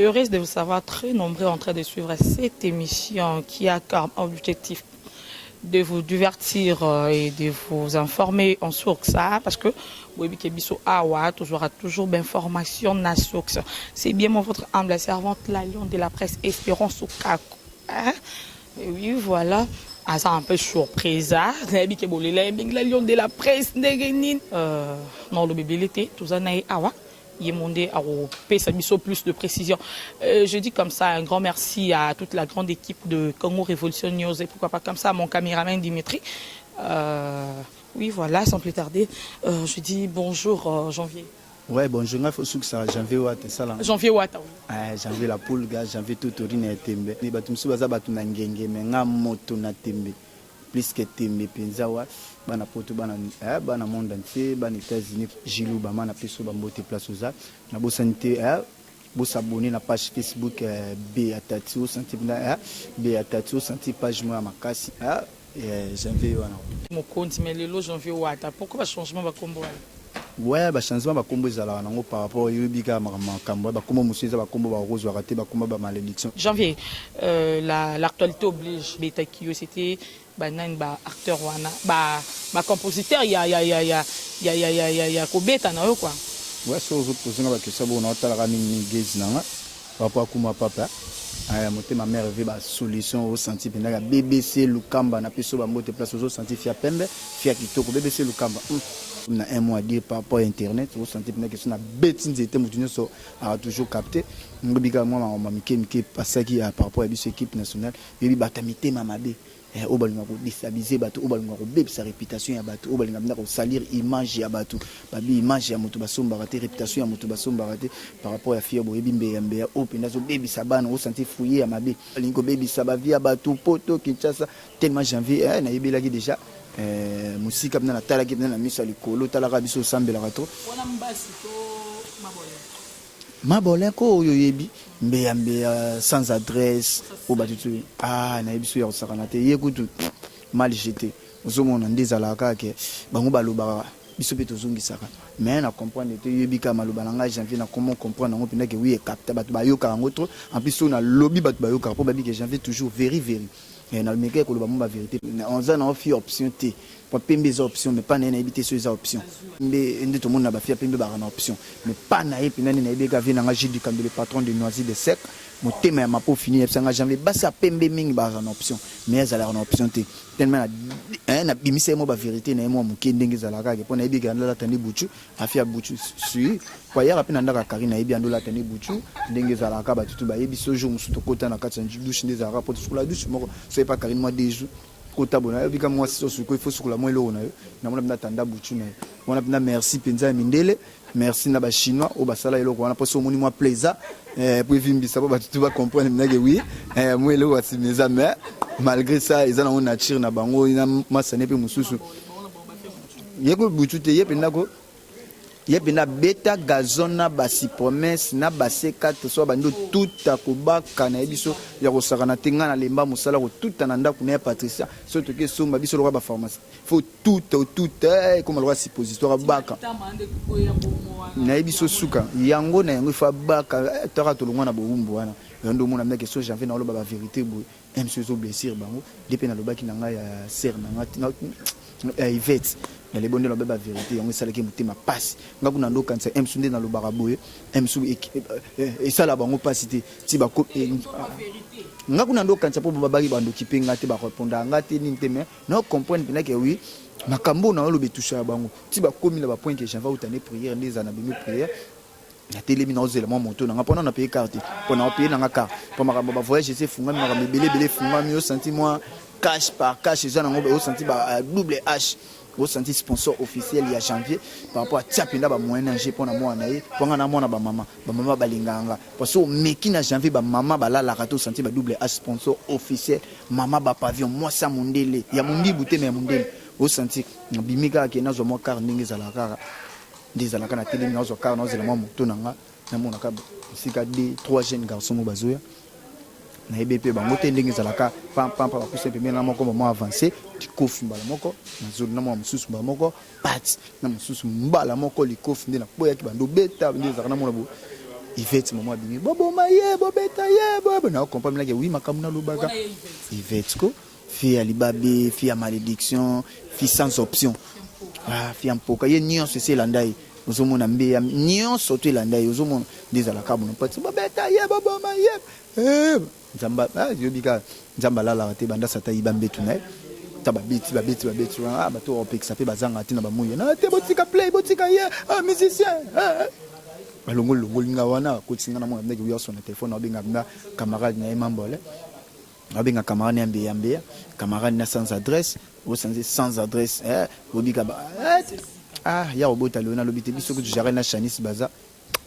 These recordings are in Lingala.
Heureuse de vous savoir très nombreux en train de suivre cette émission qui a comme objectif de vous divertir et de vous informer en source, hein, parce que boyebi ke biso awa toujours toujours d'informations na source. C'est bien moi, votre humble servante, la lion de la presse, Espérance Okako, hein? Et oui, voilà, aza un peu surprise nayebi ke bolela ye mingi, la lion de la presse, ndenge nini na oloba ebele te. Toza na ye awa, ye mo nde akopesa biso plus de précision. Je dis comme ça un grand merci à toute la grande équipe de Congo Révolution News et pourquoi pas comme ça à mon caméraman Dimitri. Oui, voilà, sans plus tarder, je dis bonjour, Janvier. Ouais, bonjour, nga faut sukisa Janvier Wata sala. Janvier Wata, oui. Ah, Janvier la poule gars, Janvier tout na tembe. Ni bato mosusu baza bato na ngenge, mais nga moto na tembe. Plus que tembe mpenza wa bana poto, bana monde entier, bana États-Unis, Gilou bama na peso bambote place oza. Nabosani te bosabone na page Facebook B Atati osanti B Atati osanti page moko ya makasi Janvier wana. Mokonzi, mais lelo Janvier Wata, pourquoi bachangement bakombo wana? Ouais, bachangement bakombo ezalaka nango par rapport oyebi kaka makambo bakombo mosusu eza bakombo bakozwaka te, bakombo bamalédiction. Janvier, l'actualité oblige, betaki yo, c'était banani baacteur wana, bacompositeur ya kobeta na yo quoi? Ouais, so ozoposenga baquestion bongo, naotalaka mingi gezi nanga par rapport akuma papa motema mare ve basolution osanti mpendaka BBC Lukamba na peso bambote place ozosanti fia pembe, fia kitoko BBC Lukamba na un mot à dire par rapport à internet. Osanti mpena question na beti nzete, motu nyonso aka toujours capté ngobi kaka mwa makambo mike mike pasaki par rapport ya biso équipe nationale. Yoyebi bato ya mitema mabe oyo balingaka kodéstabiliser bato, oyo balingaka kobebisa réputation ya bato, oyo balingaka mpenza kosalir image ya bato. Babi image ya moto basombaka te, réputation ya moto basombaka te. Par rapport ya fille boyebi mbeya mbeya oyo mpenza azobebisa bana, osanti fruit ya mabe, alingi kobebisa bavie ya bato poto Kinshasa. Tellement Janvier nayebelaki déjà mosika mpenza, natalaki mpenza na miso ya likolo, talaka biso osambelaka trop. Mabolin ko oyo oyebi mbeya mbeya sans adresse oyo bato tu nayebi so ya kosakana te, ye kutu mal jeté. Ozomona nde ezalaka kaka ke bango balobaka, biso mpe tozongisaka, mais na comprendre te. Oyebi kaka maloba na ngai Janvier, na comment comprendre yango mpenza ke oui, ecapta bato bayokaka yango trop. En plus oyo nalobi, bato bayokaka mpo babi ke Janvier toujours veri veri. Nameki koloba mo bavérité, oza na ofi option te po pembe eza option, mais pa na ye nayebi te so eza option. Mbe nde tomoni na bafia pembe baka na option, mais pa na ye mpenza nde nayebi ka vie nanga Gilles Dukambi, le patron de Noisy de Sec, motema ya mapo fini, yebisanga Janvier basi ya pembe mingi bazala na option, mais azalaka na option te. Tellement nabimisa ye mwa bavérité na ye mwa moke ndenge ezalaka kaka mpo nayebi ke andolata nde butu afia butu sui po ayaka mpe na ndako ya Karine, nayebi andolata nde butu ndenge ezalaka. Batutu bayebi so jour mosusu tokota na kati ya douche nde ezalaka po tosukola douche moko so epa Karine mwa 2 jours kota bona nayebi ka mwasi so suko, il faut sukola mwa eloko na yo. Namona mpenza tanda butu na ye wana mpenza. Merci mpenza ya mindele, merci na bachinois oyo basala eloko wana, mpo so omoni mwa plaisir po evimbisa mpo bato tu bacomprendre mpenza ke oui, mwa eloko ya nsima eza. Mais malgré ça eza nango nature na bango na masane mpe mosusu ye ko butu te, ye mpenza ko ye mpenza beta gazon na basi promesse na base 4 so bandi otuta kobaka na ye biso ya kosakana te. Ngai nalemba mosala kotuta na ndako na ya Patricia, so toki esomba biso lokola bapharmacie, faut tuta otuta ekoma lokola suppositoire abaka nayebi so suka yango na yango ifo abaka taka tolongwa na bowumbu wana. Yango nde omona mnake so Janvier naoloba bavérité boye, mso ezoblessir bango nde mpe nalobaki na ngai ya sere na ngai ya Ivete, nalebo nde naloba bavérité yango esalaki motema pasi. Nga kuna ndokanisa mso nde nalobaka boye, mso esala bango mpasi te ti nga kuna ndokanisa mpo babaki bandoki mpe nga te barépondaka nga te nini te. Mais na comprendre mpenza ke oui, makambo na oloba etusha ya bango ti bakomi na bapoint ke Janvier autane prière nde ezala na bimi prière, natelemi naozela mwa moto nanga mpona napaye car te, mpo na opaye nanga car mpo makambo bavoyage esi efungami, makambo ebele ebele efungami. Osanti mwa cash par cash eza nango, osanti ba double h, osanti sponsor officiel ya Janvier par rapport atia mpenza bamoyen na nge mpona mwana na ye, mpo nga na mwana bamama bamama balingaka nga parce que omeki na Janvier, bamama balalaka te. Osanti ba double h sponsor officiel, mama bapavillon, mwasi ya mondele ya mondibu te, mais ya mondele. Osanti nabimi kaka ke nazwa mwa car ndenge ezalaka kaka nde ezalaka na telemi, nazwa car, nazela mwa moto na nga, namonaka esika deux trois jeunes garçon mo bazoya, nayebi mpe bango te ndenge ezalaka pampampa, bapusa pembeni na moko mamo avance likofi mbala moko nazoli na mwa mosusu mbala moko pati na mosusu mbala moko likofi nde nakweyaki bando beta nde ezalaka namona bo. Ivette mama abimi boboma ye bobeta ye bobo na comprendre que oui makambo nalobaka Ivette ko fille ya libabe, fille ya malédiction, fille sans option, ah, fille ya mpoka ye nyonso esi elanda ye. Ozomona mbeya nyonso to elanda ye, ozomona nde ezalaka bono pati bobeta ye boboma ye eh, Nzambe ah, yobi kaka Nzambe alalaka te banda sata yiba mbetu na ye ta babeti babeti babeti wana ah, bato bakopekisa mpe bazanga te na bamoyi na te botika play botika ye ah, musicien ah, ah. Balongoli longoli nga wana akotisi nga na mona ndenge wiyaso na telefone abenga nga camarade na ye mambole abenga camarade ya mbeya mbeya camarade na sans adresse osanze sans adresse eh, obika ba eh, ah ya obota leo nalobi te biso kutu jarel na chanis baza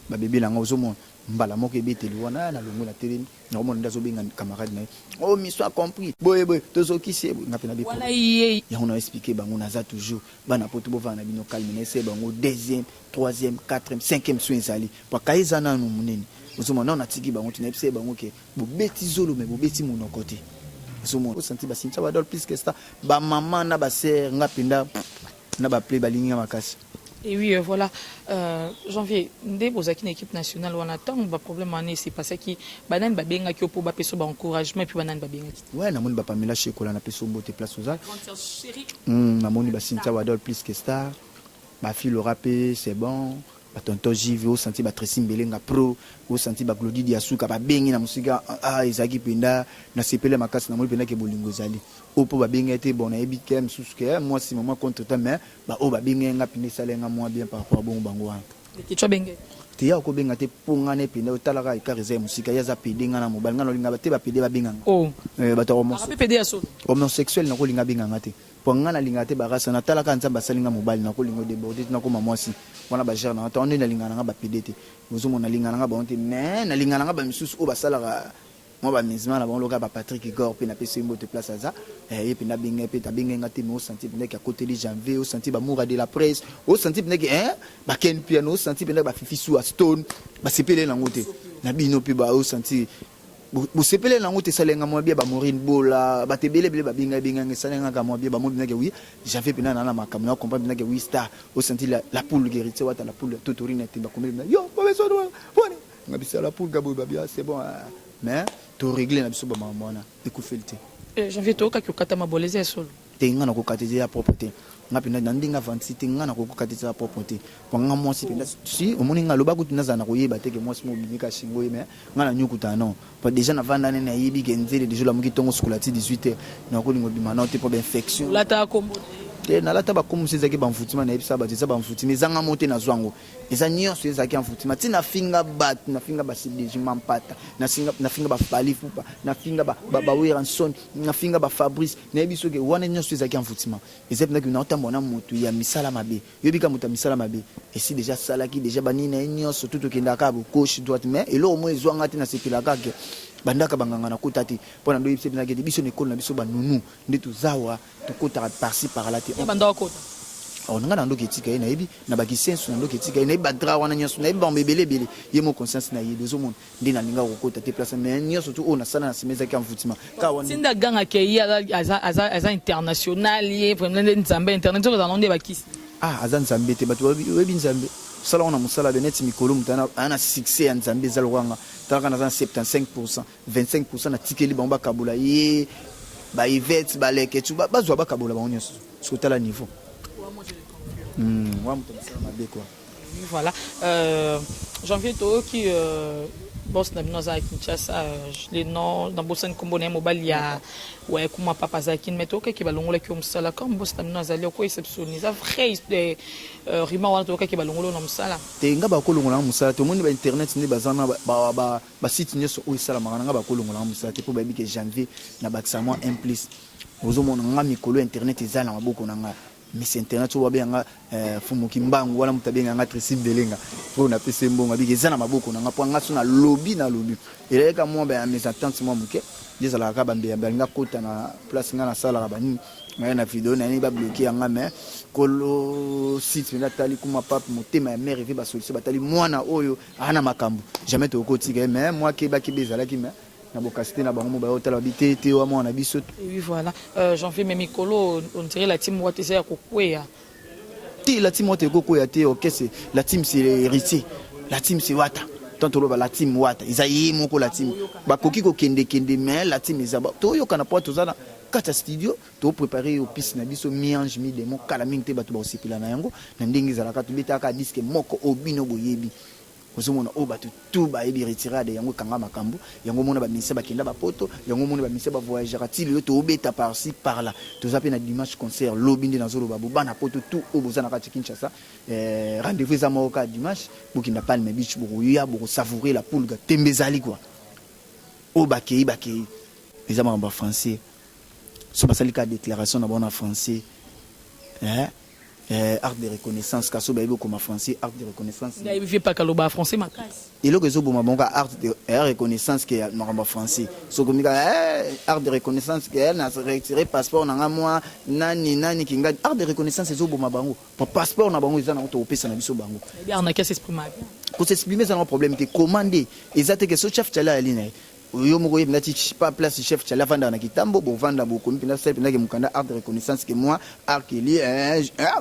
babebe na nga ozomona mbala moko ebeteli wana na longwe na telemi nakomona nde azobenga camarade na ye oh miso a compris boye boye tozokisi ye boye nga mpe na wana ye yango na expliquer bango naza toujours bana poto bovanda na bino calme na ese bango deuxième troisième quatrième cinquième soin ezali po akaye eza nanu monene ozomona nano natiki bango te nayebisa ye bango ke bobeti zolo me bobeti monoko te ozomona osanti basintia badol plus que ça bamama na basere nga mpenza na baple balingi nga makasi. Et oui, voilà. Janvier, nde bozalaki na équipe nationale wana ntango baproblème wana esepasaki banani babengaki yo mpo bapesa ba encouragement et puis banani babengaki te? Ouais, namoni bapamela Shekola na peso mbote place oza. Namoni basintia wadol plus que star bafilora mpe c'est bon batonton JV osanti batresi mbelenga pro osanti baglodi diasuka babengi na mosika ah, ezalaki mpenza nasepele makasi namoni mpenza ke bolingo ezali oyo mpo babengi te bon nayebi ke mosusu ke mwasi mama contre temps mais baoyo babengi nga mpenza esala nga mwa bien par rapport à bongo bango wana. Leketshou abengaki te ya kobenga te mpo nga na ye mpenza otalaka écart eza ya mosika ye aza pédé nga na mobali nga nalinga te bapédé babenga nga. Oh. Bato ya Aka mpe pédé ya solo. Homosexuel nakolinga abenga nga te mpo nga nalingaka te barasa natalaka Nzambe asali nga mobali nakolinga odéborde te nakoma mwasi wana bagere na nga to nde nalingaka na nga bapédé te ozomona nalingaka na nga bango te mais nalingaka na nga bamisusu oyo basalaka mwa bamisement na bango lokola bapatrick Igor mpe napesi ye mbote place aza ye mpenza abenga ye mpe abengai nga te mais osanti mpenza ke akoteli Janvier osanti bamoura de la presse osanti mpenza ke baken piano osanti mpenza bafifi sua stone basepele nango te na bino mpe osanti bosepele nango te esalenga mwa bia bamorine bola bato ebele ebele babenga ebenga nga esalengaka mwa bia bamoni mpenza ke oui Janvier mpenza na na makambo na comprendre mpenza ke oui star osanti la poule guéritier wata la poule totorine te bakomeli mpenza yo babeso poni nga biso la poule gaboye babia c'est bon mais to régler na biso bamakambo wana ekufeli te. Janvier toyokaki okata mabole eza ya solo? Te nga nakokata eza ya propre te nga mpenza na ndenge avantisi te nga nakokokata eza ya propre te po nga mwasi mpenza si omoni nga aloba kutu nazala na koyeba te ke mwasi mo obimi ka shingo ye mais nga na nyokutana non po déjà navanda nene nayebi ke nzele déjà olamuki ntongo sukola ti 18 heures nakolinga obima nao te po bainfection. Olata kombo te? Nalata bakombo mosusu ezalaki bamvutima nayebisa bato eza bamvutima ezanga mo te nazwa yango eza nyonso ezalaki envoûtement ti nafinga bato nafinga basidegi mampata nafinga bafali fupa nafinga baweranson nafinga bafabrice nayebi soki wana nyonso ezalaki envoûtement eza mpenzaki naotambola na motu ya misala mabe yobi ka moto ya misala mabe esi deja asalaki deja banini na ye nyonso tu tokendaka kaka gauche droite mais eloko moko ezwanga te nasepelaka ke bandaka banganga nakota te mpo na ndo yebisa mpenzaki ete biso na ekolo na biso banunu nde tozawa tokotaka par-ci par-là te. Banda okota. Oh, nga na ndoki etika ye nayebi na bakisensu na ndoki etika ye nayebi badra wana nyonso nayebi bango ebele ebele ye mo conscience na yebi ozomona nde nalinga kokota te place mais nyonso tu oyo nasala na nsima ezalaki envoûtement ka wana tinda ganga ke ye aza international ye vraiment nde nzambe internet soki azala nde bakisi ah aza nzambe te bato oyebi nzambe osala ngo na mosala be neti mikolo moto aya na succès ya nzambe eza lokola nga talaka naza na 75 25% natikeli bango bakabola ye ba Yvette baleke tu bazwa bakabola bango nyonso soki otala niveau wa moto mosala mabe quoi. Oui, voilà. Janvier toyoki boss na bino aza na Kinshasa le nom nabosani nkombo na ye mobali ya ouais kuma papa azalaki mais toyokaki balongolaki yo mosala comme boss na bino azali okoyesa biso ni eza vrai rumeur wana toyokaki balongoli yo na mosala. Te nga bakolongola nga mosala te omoni ba internet nde baza na ba site nyonso oyo esalamaka na nga bakolongola nga mosala te mpo bayebi ke Janvier na bakisa mwa un plus ozomona nga mikolo internet eza na maboko na nga miss internet oyo babenga nga Fumuki Mbangu wana moto abenga nga Tracy Mbelenga mpo napesi ye mbongo abiki eza na maboko na nga mpo nga so nalobi nalobi elaleka mwa ba mes attentes mwa moke nde ezalaka kaka bambeyambe alinga kota na place nga nasalaka banini ngai na video na ye babloke yanga mais kolo site mpenza atali kuma pape motema ya mare evi basolution batali mwana oyo aa na makambo jamais tokokotika ye mais mwa kebakeba ezalaki mais na bokasi te na bango mo bayotala babi te te wa mwana na biso. Oui voilà Janvier mais mikolo on dirait la team wata eza ya kokweya. Te la team wata ekokweya te orchestre la team c'est héritier la team c'est wata. Tant toloba la team Wata eza ye moko la team, bakoki kokendekende, mais la team eza toyokana po toza na kati ya studio, toprépare yo piste na biso mi-ange mi-démon. Kala mingi te bato bakosepela na yango na ndenge ezalaka. Tobetaka disque moko oyo bino boyebi, ozomona oyo bato tu bayebi, Retirade. Yango ekanga makambo yango, omona bamusicien bakenda bapoto yango, omona bamusicien bavoyageaka ti lelo. Toobeta par-ci par-là, toza mpe na dimanche concert lobi nde nazoloba bo bana poto tu oyo boza na kati ya Kinshasa, rendez-vous eza moko kaka dimanche, bokenda Palme Beach, bokoya bokosavourer la Pulga. Tembe ezali kua oyo bakei bakei, eza makambo ya français. So basali kaka déclaration na bango na français, acte de reconnaissance, kasi oyo bayebi okoma français, acte de reconnaissance. Nayebi vie paka loba français makasi. Eloko ezoboma bango ka acte de reconnaissance ke makambo ya français. Soki omi kaka acte de reconnaissance ke na retire passeport na nga mwa nani nani kinga, acte de reconnaissance ezoboma bango. Po passeport na bango eza nango, tokopesa na biso bango. Nayebi arnaque s'exprime bien. Kos'exprime eza nango problème te. Koma nde eza te ke so chef Chale ayali na ye, yo moko oyebi nati pa place chef Chale avandaka na kitambo, bovanda bokomi mpenza sali mpenzake mokanda acte de reconnaissance ke moi Arkeli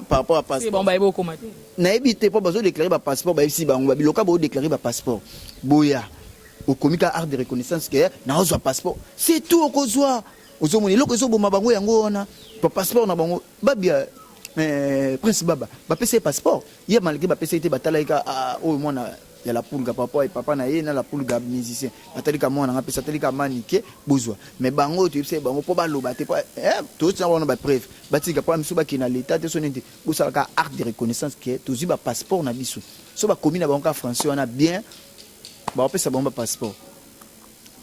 par rapport à passeport. Bango bayebi okoma te. Nayebi te mpo bazodéclare bapasseport, bayebisi bango babiloka boodéclare bapasseport, boya okomi ka acte de reconnaissance ke naozwa passeport, c'est tout. Okozwa, ozomona eloko ezoboma bango yango wana po passeport na bango babia. Prince Baba bapesa ye passeport ye, malgré bapesa ye te, batalaki ka oyo mwana ya la Pulga, papa papa na ye na la Pulga musicien, batalika mwana nga apesa, atalika manike bozwa. Mais bango oyo toyebisa ye bango mpo baloba te, tozotina wana bapreuve, batika mpo miso bakende na leta te. So nini te, bosalaka acte de reconnaissance ke tozwi bapasseport na biso. So bakomi na bango ka français wana bien, bakopesa bango bapasseport.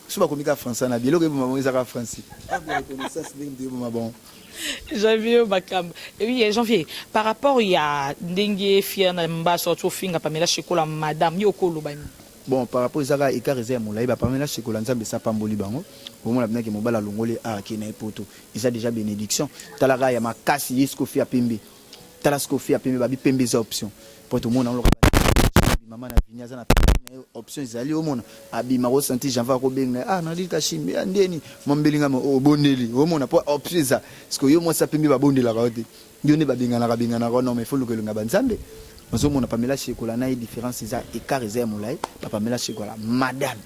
So bakomi ka français wana bien, eloko eboma bango ezaka français, acte de reconnaissance ndenge eboma bango. Janvier Makambo. Et oui, Janvier, par rapport ya ndenge fier na mbaso ofinga Pamela Shekola madame, yo koloba nini? Bon, par rapport ezaka écart eza ya molai. Bapamela Shekola, Nzambe esa pamboli bango. Omona mpinaki mobali alongoli ake na ye poto, eza déjà bénédiction. Talaka ya makasi ye sikofi ya pembe, tala sikofi ya pembe, babi pembe eza option po tomona loka mama na vini aza na pembe na ye, option ezali. Omona abima kosanti Janvier akobenga ye, ah nalika shimbi ya ndeni mwambelinga obondeli, omona po option eza. Parce que yo mwasi ya pembe babondelaka yo te, yo nde babenganaka benganaka. Non, mais faut luka elonga banzambe. Ozomona Pamela Shekola na ye, différence eza, écart eza ya molai. Bapamela Shekola madame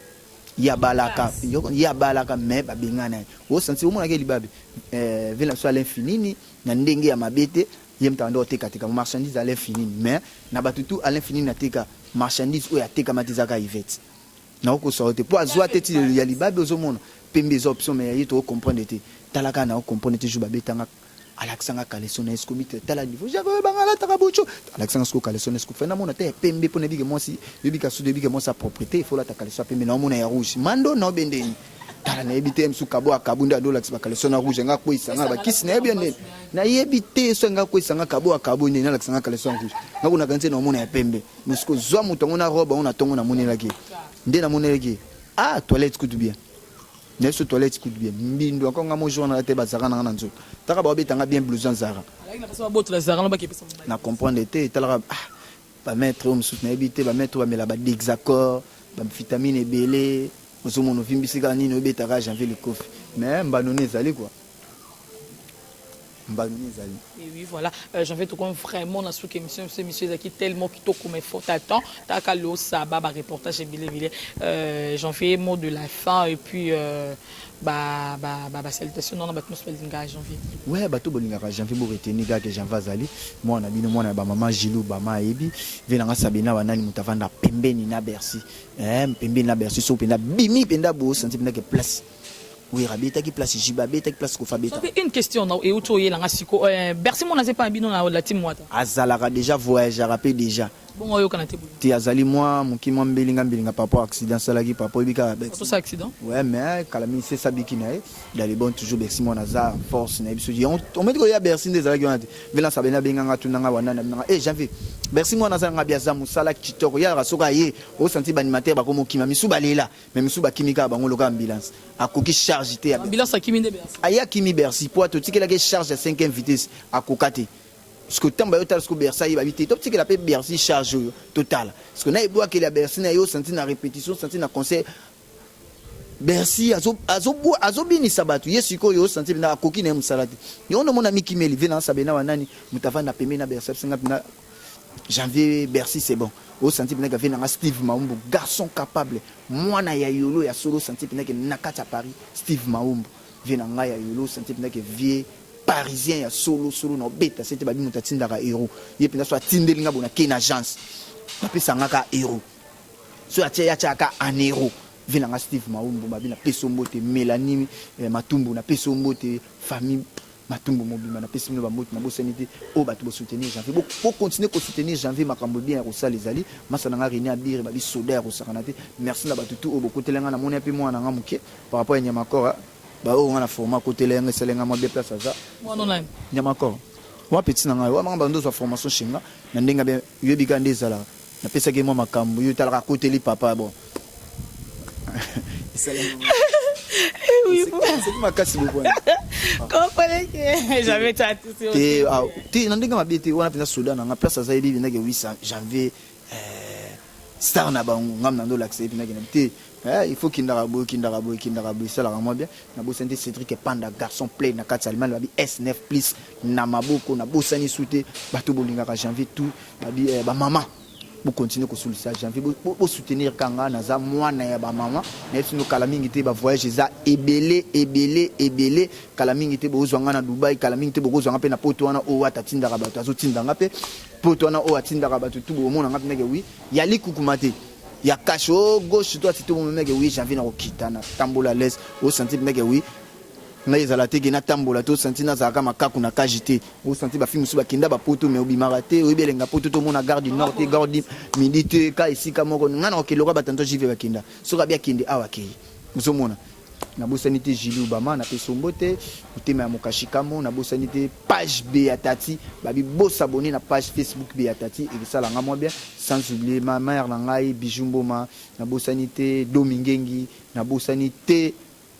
ye abalaka, ye abalaka, mais babengana ye. Osanti omonaki libabe vela biso Alain Finini na ndenge ya mabe te, ye moto ande otekateka marchandise Alain Finini. Mais na bato tu Alain Finini ateka marchandise oyo atekama te, ezaka Ivete. Nakokosa yo te mpo azwa te ti ya libabe. Ozomona pembe eza option, mais ya ye tokocomprendre te. Tala kaka, nakocomprendre te. Jour babetanga, alakisanga caleçon na ye sikomi te, tala niveau Jacques oyo banga alataka butu, alakisanga sikoyo caleçon na ye. Sikoyo fe namona te ya pembe mpo nayebike mwasi, yebika sudu, yebike mwasi ya propriété, il faut olata caleçon ya pembe. Naomona ya rouge mando naobendeni, tala nayebi te mosu kabo akabu nde andolakisa bacaleçon na rouge. Nga akweyisanga na bakisi, nayebi ya ndeni, nayebi te so nga akweyisanga kabo akabu ndeni alakisanga caleçon ya rouge. Nga kunaka nse naomona ya pembe, mais sikoyo zwa moto yango na robe yango na ntongo namonelaki nde namonelaki. Ah, toilette kutu bien na biso, toilette kutu bien mbindo encore. Nga mo jour wana te bazaka nanga na nzoto, taka baobetanga bien blouson Zara. Na comprendre te, etalaka ah, bamaître oyo mosusu nayebi te, bamaître oyo bamela badexaccord, bavitamine ebele. Ozomona ovimbisi kaka nini obetaka Janvier Likofi, mais mbanoni ezali quoi, mbanoni ezali. Et oui, voilà. Janvier, tout vraiment na suki émission, émission ezaki tellement kitoko, mais faut attendre. Taka lo saba ba reportage ebele ebele. Janvier, mot de la fin et puis ba ba ba, ba salutation non ba tous balinga Janvier. Ouais, bato bolingaka Janvier, bo retenir kaka Janvier azali mwana bino, mwana ya bamama Gilou bama ayebi ve nanga Sabina banani, moto avanda pembeni na Bercy, pembeni na Bercy. So mpenza bimi mpenza bosanti mpenza ke place Wera abetaki, place Jiba abetaki, place Kofa abeta. Une question na euti oyelanga siko, Bercy mona aza epai na bino na la team Wata? Azalaka déjà, voyageaka mpe déjà. Bongo oyokana te boye? Te, azali mwa moki, mwa mbelinga mbelinga par rapport accident asalaki, par rapport oyebi kaka. Tosa accident. Ouais, mais kala mingi sesa abiki na ye dans les bonnes. Toujours Bercy mwana aza force na ye. Biso ometi koya Bercy nde ezalaki wana te. Vela Sabene abenganga, tunanga wana na binanga, eh Janvier, Bercy mwana aza nanga bi aza mosala kitoko. Yalaka soki aye, osanti baanimateur bakomokima, misu balela, mais misu bakimi kaka bango loka ambulance akoki charge te. Ambulance akimi nde Bercy. Aye akimi Bercy po totikelaki charge ya 5e vitesse, akoka te. Parce que ntango bayotala siko Bercy ayebabi te, totikela mpe Bercy charge oyo totala. Parce que na ebwakeli ya Bercy na ye, osanti na répétition, osanti na concert, Bercy azobinisa bato. Ye sikoyo osanti mpenza akoki na ye mosala te. Yango nomona mikimeli ve na Sabena wanani, moto avanda pembeni na Bercy abisinga mpenza. Janvier Bercy c'est bon o sentir penza que vie na nga Steve Maumbu garçon capable mwana ya yolo ya solo o sentir penza que na kati ya Paris Steve Maumbu vie na nga ya yolo o sentir penza que vie parisien ya solo solo na obeta sete babi moto atindaka euro ye penza so atindeli nga bona ke na agence bapesa nga ka euro so atie ya tiaka en euro vie na nga Steve Maumbu babi na peso mbote Melanie eh, Matumbu na peso mbote famille Matumbo mobimba napesi bino ba mbote nabosani te oyo batu bo soutenir janvier bo bo continuer ko soutenir janvier makambo bien ya kosala ezali masta na nga Rene Abiri babi soda ya kosakana te merci na batu tout oyo bokotela nga namoni pe mwana na nga muke par rapport ya Nyamakor ba oyo nga na forma akotela nga esali nga mwa bien place aza Mwana nani? Nyamakor wa petit na nga wa nga bando zwa formation chez nga na ndenge bien yoyebi ka nde ezalaka napesaki ye mwa makambo yo talaka akoteli papa bon Seki makasi bokwana. Comprenez que j'avais ta te ah, te na ndenge mabe te wana mpenza soda na nga place aza yebi ndenge 8 janvier eh, star na bango ngam na ndo lakisa ye mpenza kende te eh, il faut kindaka boye kindaka boye kindaka boye esalaka mwa bien nabosani te Cédric Panda garçon play na kati ya Allemagne babi S9 plus na maboko nabosani su te bato bolingaka janvier tout babi eh, bamama Bo continuer ko solliciter janvier bo, bo soutenir ka nga naza mwana ya ba maman na yebisi no kala mingi te ba voyage eza ebele ebele ebele kala mingi te bozwa nga na Dubai kala mingi te bokozwa nga pe na poto wana oyo wata atindaka bato azotinda nga pe poto wana oyo atindaka bato tu bomona nga pe ndenge oui ya likukuma te ya cash o gauche droite to bomemeke oui janvier na kokita na tambola à l'aise o sentir ndenge oui Ngai ezala te ke natambola to sentir nazalaka makaku na cage te. O sentir ba filles mosusu bakenda ba poto mais obimaka te, oyebi elengi ya poto te, omona gare du nord te, gare du midi te, ka esika moko. Ngai nakokende lokola ba tonton JV bakenda. Soki abi akende awa akeyi. Ozomona? Nabosani te Julie Obama, napesi yo mbote, motema ya Mokashikamo, nabosani te page Beatati, babi bo s'abonner na page Facebook Beatati, ekosala nga mwa bien, sans oublier ma mère na ngai Bijou Mboma, nabosani te Domi Ngengi, nabosani te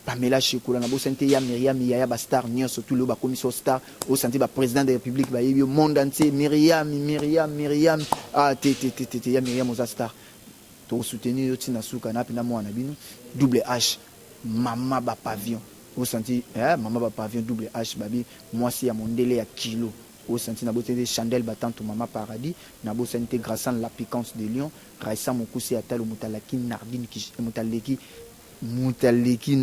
Pamela Shekola na bosani te ya Myriam yaya ba star nionso tout lelo bakomisi yo star o sentir ba president de republique bayebi yo monde entier Myriam Myriam Myriam ah te te te te ya Myriam oza star toko soutenir yo ti na suka na pena mwana na bino double H mama ba pavillon o sentir eh mama ba pavillon double H babi mwasi ya mondele ya kilo o sentir na bosani te Chandel Batantu mama paradis na bosani te Graçane la piquante de Lyon Raissa mokuse ya talo moto alaki Nardine moto aleki Mutu aleki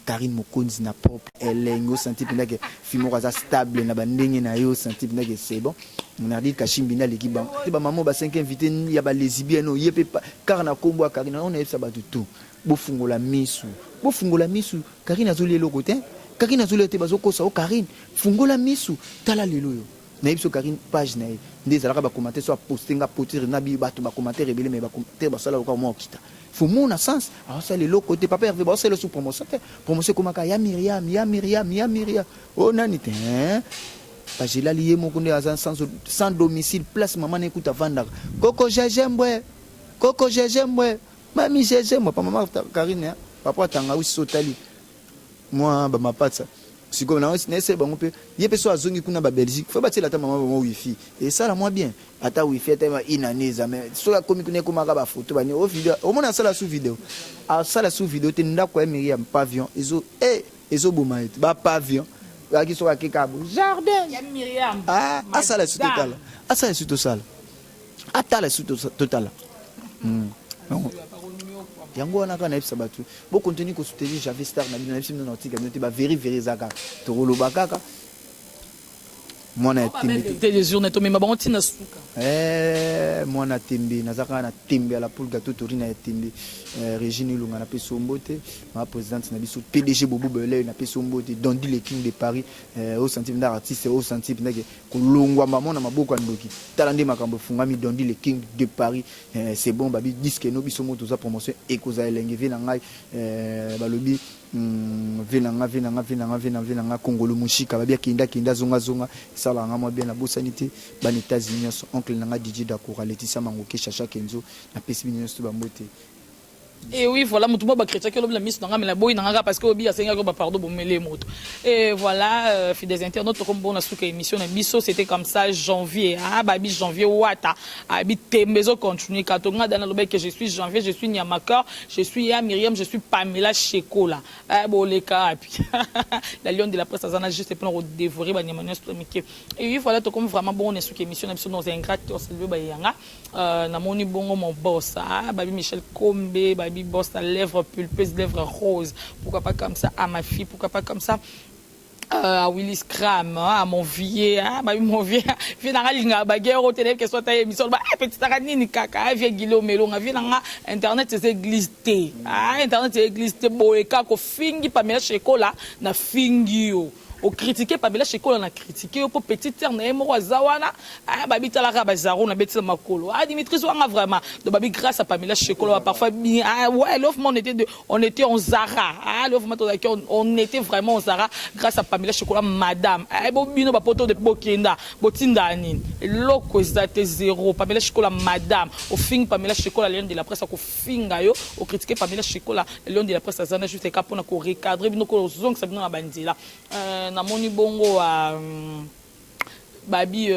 Carine Mokonzi na propre elengi o sentir penza ke fille moko aza stable na ba ndenge na ye o sentir penza ke c'est bon Nardine Kashimbi nde aleki bango te ba maman ba 5 invite ya ba lesibienne oyo ye pe kaka na kombo ya Carine yango nayebisa batu tout bofungola misu bofungola misu Carine azolia eloko te Carine azolia te bazokosa yo Carine fungola misu tala lelo oyo Nayebi so Carine page na ye nde ezalaka ba commentaire so a poste nga potire na bi batu ba commentaire ebele mais ba commentaire basala lokola mwa okita faut mona sens aosala eloko te papa Herve baosala su promotion te promotion ekomaka ya Myriam ya Myriam ya Myriam o oh, nani te hein bajelali ye moko nde aza sans, sans domicile place mama na ekuta avandaka koko jeje mbwe koko jeje mbwe mami jeje mbwe pa mama Carine papa atanga wisi sotali Mwa ba mapatsa sikoyo na na bango pe ye pe so azongi kuna ba Belgique faut batiela ata mama bango wifi esala mwa bien ata wifi ata une année eza mais soki akomi kuna ekomaka ba photo ba nini o video omona asala sous video asala sous video te ndako ya Miriam pavillon ezo eh ezoboma ye te ba pavillon aki soki akeka bo jardin ya Miriam ah asala su totala asala su tosala atala su totala hmm. Yango wana kaka nayebisa batu bo continue ko soutenir Javier star na bino nayebisi bino na kotika bino te ba veri veri eza kaka tokoloba kaka mwana ya tembe te te journée tomema bango ntina suka eh mwana tembe naza kaka na tembe ya la poule gâteau torina ya tembe eh, Régine Ilunga na pesi mbote ma présidente na biso PDG Bobo Belay na pesi mbote Dandy le King de Paris eh, au senti nda artiste au senti ndake kolongwa mama na maboko ya ndoki tala nde makambo efungami Dandy le King de Paris Eh, c'est bon babi disque no biso moto toza promotion ekozala elengi vie na ngai eh, balobi mm, vie na ngai vie na ngai vie na ngai vie na vie na ngai kongolo mushika babi akenda akenda zonga zonga esalaka ngai mwa bien nabosani te bana États-Unis nyonso oncle na ngai DJ Dakura Laetitia Mangoke Chacha Kenzo napesi bino nyonso to bambote. Et oui, voilà, moto moko bacritiquaki olobi na miso na ngai, mais naboyi na ngai kaka parce que obi asengaki ba pardon, bomele moto. Et voilà, fidèles internautes, tokomi bongo na suka émission na biso. C'était comme ça Janvier, ah, babi Janvier Wata, abi tembe ezocontinue ka tonga dana lobaki que je suis Janvier, je suis Nyamakor, je suis ya Myriam, je suis Pamela Shekola. Ah, boleka api la lionne de la presse aza na juste mpona kodévorer banyama nyonso to mike. Et oui, voilà, tokomi vraiment bongo na suka émission na biso. Dans ingrate osalue bayanga, namoni bongo mon boss, ah, babi Michel Kombe, babi boss à lèvres pulpeuse, lèvres rose. Pourquoi pas comme ça à ma fille, pourquoi pas comme ça à Willis Cram, hein, à mon vieux, hein, bah, mon vieux, vieux nanga linga baguerre au télé, que soit ta émission, bah, eh, petit tara nini kaka, vieux Guillaume Melonga, vieux nanga internet c'est église te, ah, internet c'est église te, boeka ko fingi Pamela Shekola na fingi yo. Ocritiquer Pamela Shekola na critiquer yo, mpo petite sœur na ye moko aza wana. Ah, babi talaka bazaro na betisa makolo. Ah, Dimitri wanga vraiment. Donc babi grâce à Pamela Shekola parfois bien. Ah ouais, l'offre on était en Zara. Ah, l'offre on était vraiment en Zara grâce à Pamela Shekola madame. Ah, bo bino ba poto de bokenda, botinda nini. Eloko eza te, zéro. Pamela Shekola madame. Ofingi Pamela Shekola, lion de la presse akofinga yo, ocritiquer Pamela Shekola, lion de la presse aza na juste ka mpona korecadrer bino, kozongisa bino na banzela. Namoni bongo babi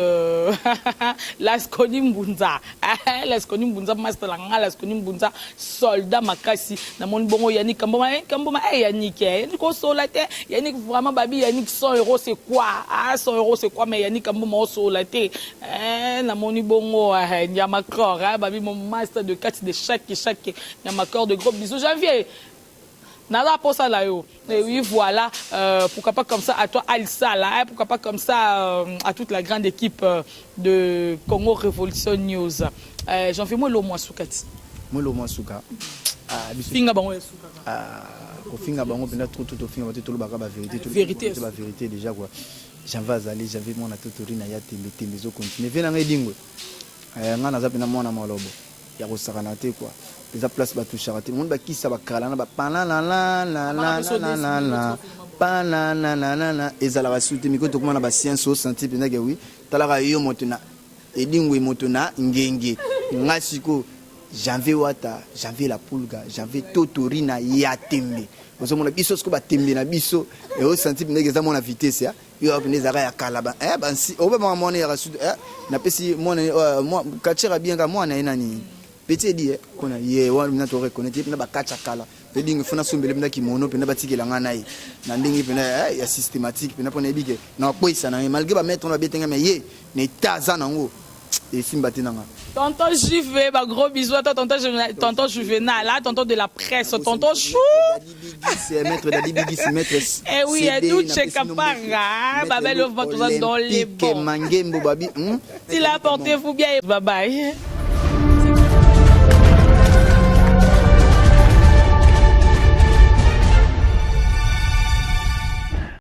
Lasconi Mbunza, Lasconi Mbunza, master na nga Lasconi Mbunza, soldat makasi. Namoni bongo Yannick Kamboma, Kamboma, Yannick, Yannick osola te. Yannick vraiment, babi Yannick, 100 euros c'est quoi? Ah, 100 euros c'est quoi? Mais Yannick Kamboma osola te. Namoni bongo Nyamakor, babi mon master de kati de chaque chaque Nyamakor, de gros bisous. Janvier naza mposala yo. Et oui, voilà, pourquoi pas comme ça à toi Alsa là, hein, pourquoi pas comme ça à toute la grande équipe de Congo Révolution News. J'en fais moi lo mwa suka ti. Moi lo mwa suka. Ah, biso finga bango ya suka. Ah, kofinga bango mpenza trop trop, tofinga bato, tolobaka bavérité. Vérité. Bavérité déjà quoi. Janvier azali Janvier, mwana totori na ya tembe tembe ezocontinue vie nanga edingwe. Nga naza mpena mwana malobo ya kosakana te quoi. Eza place batushaka te, moni bakisa bakala na bapananananananana panananana ezalaka su te. Miko tokoma na bascience, osanti mpenzake wi talaka yo moto na edingwe, moto na ngenge. Nga siko Janvier Wata, Janvier la Pulga, Janvier totori na ya tembe. Ozomona biso siko batembe na biso eosanti mpendeke eza mwana vitesse ya yo awa mpende ezalaka ya kala bansi obabanga mwana yaka su. Napesi mwana katiaka bien ka mwana ye nani, petit edi kona ye wana to reconnaître ye mpena bakati ya kala. Edingi fo nasombele mpena kimono mpena batikela nga na ye na ndenge mpena ya systématique mpena mpona yebi ke na bakweyisa na ye malgré bamaître wana babetenga, mais ye na état aza nango esimba te nanga. Tonton Juve, bah, gros bisous à toi, tonton, Juvenal, tonton Juvenal, là, tonton de la presse, tonton Chou. Maître Dadi Bigis, maître. Eh oui, Duce Kapanga, Babel, tout ça dans les bons. Mangembo, babi. Si là, portez-vous bien. Bye bye.